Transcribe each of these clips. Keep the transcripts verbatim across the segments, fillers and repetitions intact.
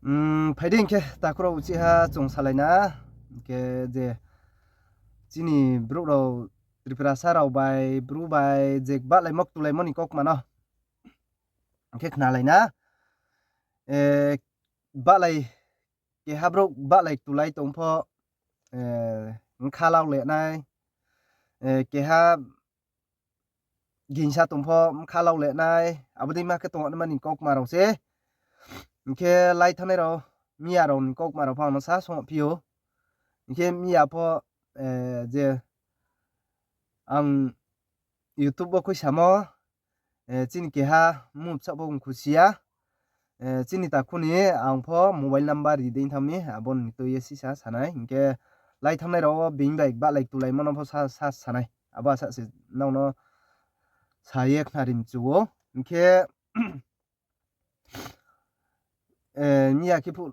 Phai di hing khe takhu rao uchih ha chung salai na. Hing khe je chini brouh rao Tiprasa rao bai, Bru bai je bahlaimo ktulaimo ni kaukma no hing khe khnalai na. Bahlai, keha brouh bahlai ktulai tong pho, bkha lau le nai, keha gingsa tong pho bkha lau le nai, abo dei ma khe tongnaima ni kaukma rao se. Hing khe lai thanngnai rao, miya rao ni kaukma rao pho ang no sa songphi ou. Hing khe miya pho je ang YouTube wo khuisamo, chini keha mmung bsaoh pho ong khusi ya. Chini takhu ni ang pho mobile number ri dei thanng mi, abo ni tui ye sisa sanai. Hing khe lai thanngnai rao wo being bai bahlai ktulaimo no pho sa, sa sanai. Abo asa se nrao no sa ye khnari mchu ou. Hing khe miya khe phuh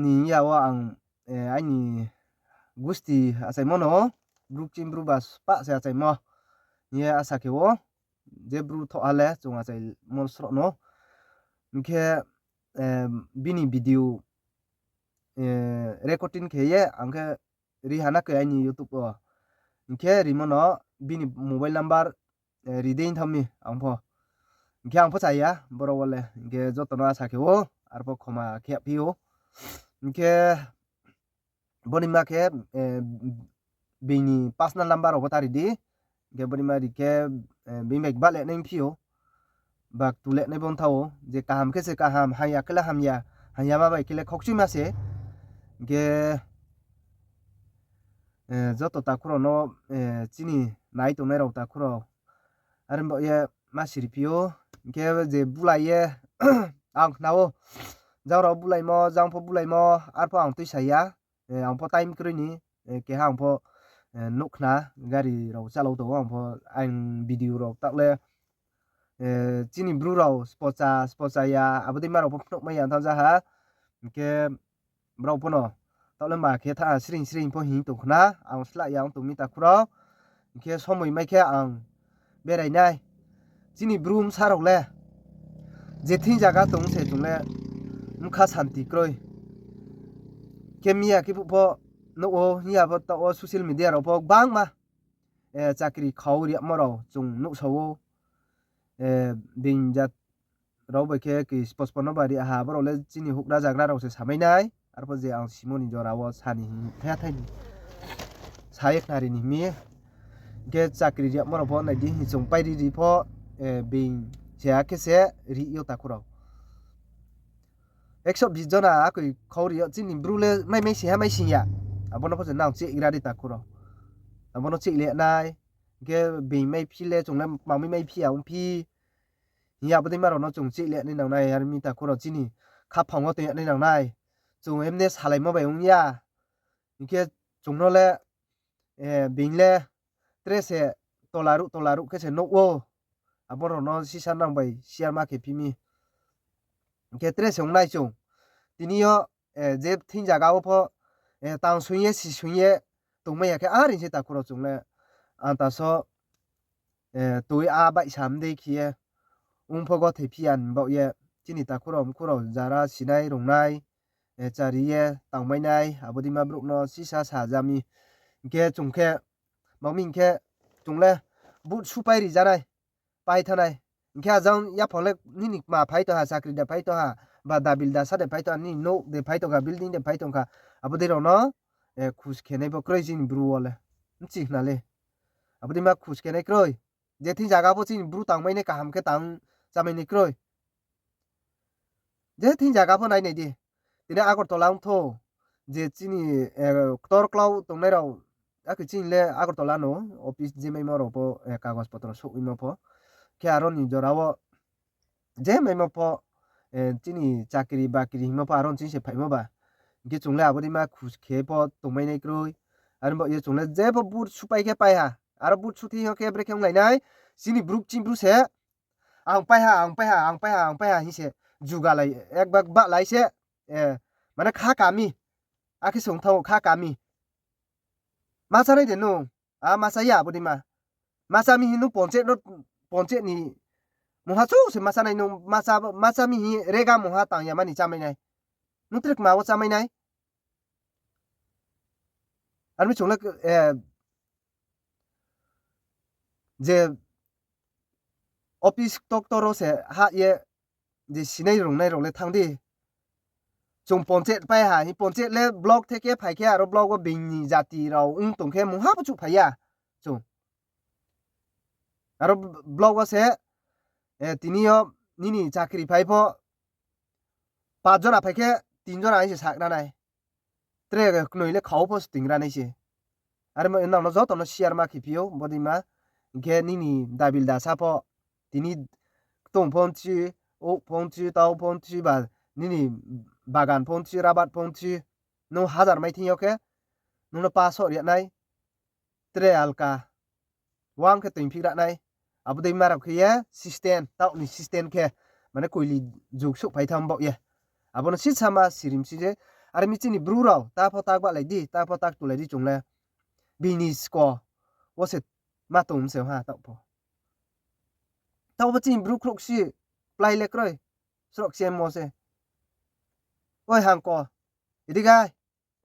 ni miya wo ang aini gusti achaimo no, Bru kching Bru ba pah se achaimo hing ye asa khe ou, je Bru thoh ha le chung achaimo sroh no. Hing khe bini video recording khe ye ang khe ri ha na khe aini YouTube wo. Hing khe rimo no bini mobile number ri dei thanng mi ang pho. Hing khe ang pho cha ya boro wo le. Hing khe joto no asa khe ou, arpho khoma khe phi ou. Hing khe boni ma khe being ni personal number rao pho ta ri di. Hing khe boni ma ri khe being bai bahle nai phi ou, ba ktu le nai bo ong tha ou. Je kaham khe se kaham, hamya khe le hamya, hamyama bai khe le khokchuima se. Hing khe joto takhu rao no, chini nai tongnai rao takhu rao, are baoh ye ma siri phi ou. Hing khe je bulai ye ang khna ou, jang rao bulaimo, jang pho bulaimo, arpho ang tuisa ya. Ang pho time kroi ni, keha ang pho nuh khna, gari rao chalao tong ou, ang pho ang video rao taoh le chini Bru rao spocha, spocha ya, abo dei ma rao pho phnuhmai ya thanng ja ha. Hing khe brao pho no taoh le ma khe tha sring sring pho hing tong khna, ang slah ya ong tong mi takhu rao. Hing khe somoi mai khe ang berai nai. Chini Bru bsa rao le je thing zaga tong se chung le bkha santi kroi. Khe miya khe phuh pho nuh ou, hing ya pho taoh wo social media rao pho gbangma chakri khau riamo rao chung nuhsao ou. Being jat rao bai khe ki spochpon no bari ha, abo rao le chini houhgra zagra rao se samai nai. Arpho je ang simo ni jora wo sa ni hing thai thai ni sa ye khnari ni hing mi. Hing khe chakri riamo rao pho nai di, hing chung pai ri ri pho being se akhe se ri yo takhu rao. Ekso bis jona akoi khau ri yo, chini Bru le mai mai sing ha mai sing ya. Abo no pho se nang chih gra di takhu rao. Abo no chih le nai. Hing khe being mai phi le chung le kmamai mai phi ya ong phi. Hing ya abo dei ma rao no chung chih le nai nang nai, are mi takhu rao chini khaphang wo tong ya nai nang nai. Chung emne salaimo bai ong ya. Hing khe chung no le being le tre se tola ruh tola ruh khe se nuh ou. Abo rao no sisa nang bai share ma khe phi mi. Hing khe tre se ong nai chung. Tini yo je thing zaga wo pho tang soing ye si soing ye tongmai ya khe are se takhu rao chung le ang ta so tui a baihsa mdei khe ye ong pho gothei phi ya ni baoh ye chini takhu rao mkhu rao jara sinai rungnai chari ye tangmai nai abo dei ma brouh no sisa sa ja mi. Hing khe chung khe, ma mi hing khe chung le vote supai ri ja nai, pai thanng nai. Hing khe ajang yaphang le nini kma phai tong ha, chakri de phai tong ha, ba dabil dasa de phai tong ha, nini nouh de phai tong kha, building de phai tong kha, abo dei rao no khus khe nai pho kroi chini Bru wo le. Bchi khna le. Abo dei ma khus khe nai kroi. Je thing zaga pho chini Bru tangmai nai kaham khe tang chámai nai kroi. Je thing zaga pho nai nai di. Tini Agartala ong thou, je chini ktor klau tongnai rao, akhe chini le Agartala no office je maimo rao pho, kagos potro souhmaimo pho. Khe aro ni jora wo je maimo pho, chini chakri bakri hingmo pho aro chini se phaimo ba. Hing khe chung le abo dei ma khus khe pho tongmai nai kroi. Are baoh ye chung le je pho vote supai khe pai ha. Aro vote suthing yo khe brekhe onglai nai. Chini Bru kching Bru se ang pai ha, ang pai ha, ang pai ha, ang pai ha hing se jugalai, ekbar bahlai se, mane kha kami. Akhe song thanng ou kha kami. Ma chánai de nung, a ma chá ya abo dei ma. Ma chá mi hing nung ponchek ni mungha chouh se ma chánai nung, ma chá mi hing rega mungha tang ya mani chámai nai. Nung tre kma wo chámai nai. Ar mi chung le, eh, je office doctor wo se ha ye je sinai rungnai rao le thanng di. Chung panchayat pai ha, hi panchayat le block theke phai khe aro block wo being ni jati rao ong tong khe mungha pho chuh phai ya. Chung aro block wo se, eh, tini yo nini chakri phai pho, pach jona phai khe tin jona hai se sakra nai. Tre knoi le khau pho sting ra nai se. Are mo nang no joto no share ma khe phi ou, bodei ma. Hing khe nini dabil dasa pho, tini ktong pho nthi, ouh pho nthi, tau pho nthi ba, nini bagan pho nthi, rabat pho nthi, nung hajar mai thing yo khe, nung no pa soh ri nai, tre alka, wang khe toing phik ra nai, abo dei ma rao khe ye system, taoh ni system khe, mane koili jug souhphai tham baoh ye. Abo no sisa ma sirim si je, are mi chini Bru rao, ta pho tak bahlai di, ta pho tak tulai di chung le. Bini sko, wo se ma tong se ha, taoh pho. Taoh pho chini Bru khrouhsi, plái le kroi, sroh kchemo se. Oi hangko, idi gai,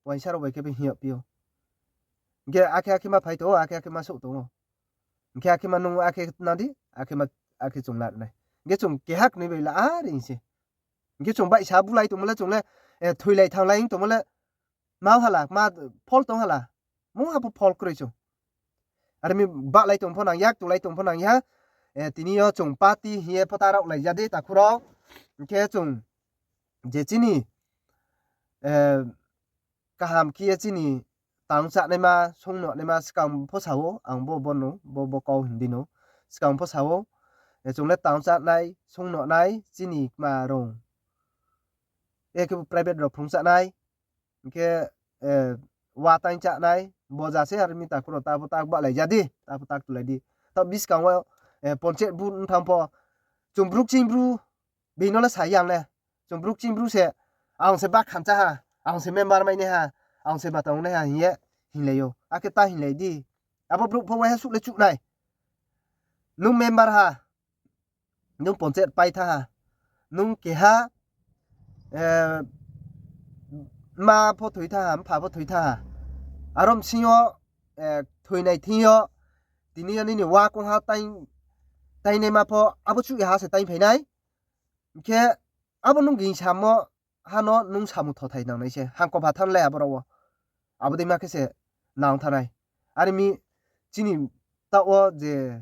uaingsa rao bai khe phi hing yag phi ou. Hing khe akhe akhe ma phai tong ou, akhe akhe ma souh tong ou. Hing khe akhe ma nung akhe na di, akhe ma, akhe chung la nai. Hing khe chung keha knoi bai la are hing se. Hing khe chung baihsa bulai tongmo le chung le, eh, thoilai thannglai hing tongmo le, ma hala, ma phol tong hala. Mungha pho phol kroi chung. Are mi bahlai tong pho nang ya, tulai tong pho nang ya. Eh, tini yo chung party hing ye pho ta raohlai ja di, takhu rao. Hing khe chung je chini, eh, kaham khe ye chini tang chánaima, songnonaima skang pho sa ou, ang bo, bo no, bo, bo kau hing di no, skang pho sa ou, eh, chung le tang chánai, songnonai, chini kma rong. E khe bo private rao phrung chánai, hing khe, eh, wa tang chánai, bo ja se are mi takhu rao ta pho tak bahlai ja di, ta pho tak tulai di. Taoh buskang wo, eh, panchayat vote ong thanng pho, chung Bru kching Bru, bini no le sa ya ang le. Chung Bru kching Bru se, ang se bakhan chá ha, ang se member mai nai ha, ang se matang nai ha hing ye hinglai ou. Akhe ta hinglai di. Abo brouh pho waiha suh le chuh nai. Nung member ha, nung panchayat pai tha ha, nung keha, eh, ma pho thoi tha ha, mpha pho thoi tha ha. Aro bsing yo, eh, thoinai thing yo, tini yo nini wa kong ha tai, tainaima pho, abo chuh ya ha se tai phai nai. Hing khe abo nung ging samo ha no nung samung thothai nang nai se, hangko pha thanng le abo rao wo. Abo dei ma khe se nang thanng nai. Are mi chini taoh wo je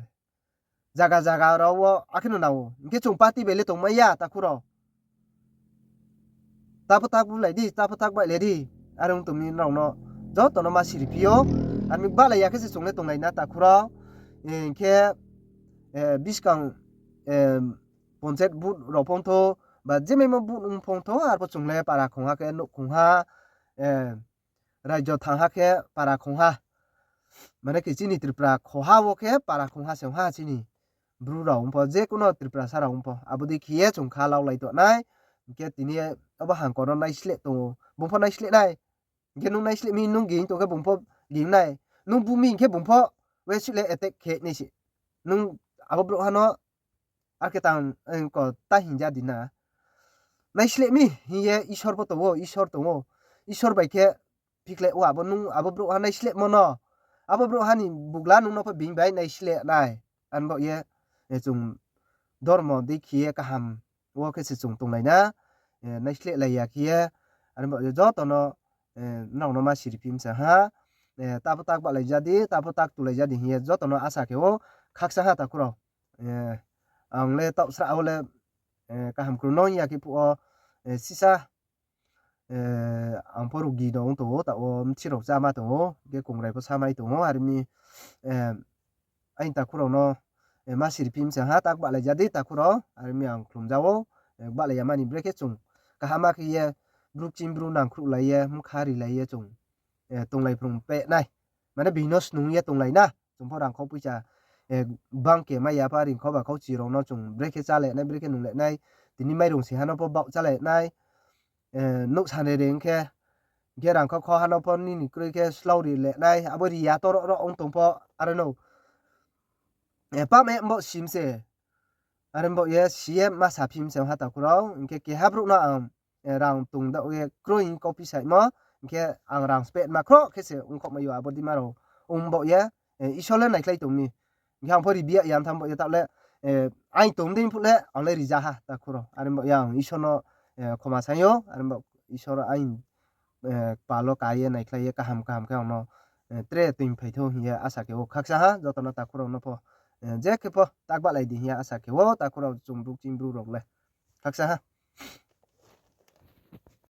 zaga zaga rao wo akhe no nang ou. Hing khe chung party bai le tongmai ya, takhu rao. Ta pho tak bulai di, ta pho tak bahlai di. Are ong tong mi nrao no joto no ma siri phi ou. Are mi bahlai ya khe se chung le tonglai na, takhu rao. Eh, hing khe, eh, buskang, eh, panchayat vote rao phong thou, ba je maimo vote ong phong thou, arpho chung le para khongha khe nouhkhongha, eh, raijo thangha khe para khongha. Mane khe chini Tripura khoha wo khe para khongha se ong ha chini Bru rao ong pho, je kuno Tripurasa rao ong pho. Abo dei khe ye chung kha laulai tongnai. Hing khe tini abo hangko no naisleh tong ou. Bung pho naisleh nai. Hing khe nung naisleh mi, nung ging tong khe bung pho ging nai. Nung bu mi hing khe bung pho wesi le attack khe nai se. Nung abo brouhha no ar khe tang, eh, ko ta hing ja di na. Naisleh mi hing ye Isor pho tong ou, Isor tong ou. Isor bai khe phikhleh ou abo nung abo brouhha naislehmo no. Abo brouhha ni bugla nung no pho bini bai naisleh nai. Ani baoh ye, eh, chung dormo dei khe ye kaham wo khe se chung tonglai na. Eh, naislehlai ya khe ye, ani baoh ye joto no, eh, nrao no ma siri phi msa ha. Eh, ta pho tak bahlai ja di, ta pho tak tulai ja di hing ye joto no asa khe ou, khakchang ha takhu rao. Eh, ang le taoh srah wo le, eh, kaham krung no hing ya khe phuh wo, eh, sisa, eh, ang pho rugi no ong tong ou, taoh wo mthi rao cháma tong ou, hing khe kongrai pho samai tong ou, are mi, eh, aini takhu rao no, eh, ma siri phi msa ha, tak bahlai ja di takhu rao, are mi ang khlum ja ou, eh, bahlai ya mani brekhe chung kaham khe ye, Bru kching Bru nangkhruhlai ye, bkha rilai ye chung, eh, tonglai phrung peh nai. Mane bihih no snung ye tonglai na. Chung pho rangkhau poicha, eh, bang khe mai ya pha ringkhau ba khauchi rao no chung brekhe chálai nai, brekhe nunglai nai. Tini mairung si ha no pho baoh chálai nai. Eh, nouh sani ring khe, hing khe rangkhau khau ha no pho nini kroi khe slao rilai nai. Abo ri ya toro ro ong tong pho, are no. Eh, pame mbo sim se. Are mbo ye si ye ma sa phi mse ha takhu rao. Hing khe keha brouh no ang rang tong daoh ye kroi hing kau phi saimo, hing khe ang rang spet ma khroh khe se ongkhaoh mai yo abo dei ma rao ong baoh ye, Isor le naikhlai tong mi. Hing khe ang pho ribi ya ya tham baoh ye taoh le, aini tong dei phuh le ang le rija ha takhu rao. Are baoh ye ang Isor no khoma saing ou, are baoh Isor aini kpal wo ka ye naikhlai ye kaham kaham khe ang no tre toing phai thou hing ye asa khe ou. Khaksa ha joto no takhu rao no pho, je khe pho tak bahlai di hing ye asa khe ou takhu rao chung bru ching bru rao le. Khaksa ha.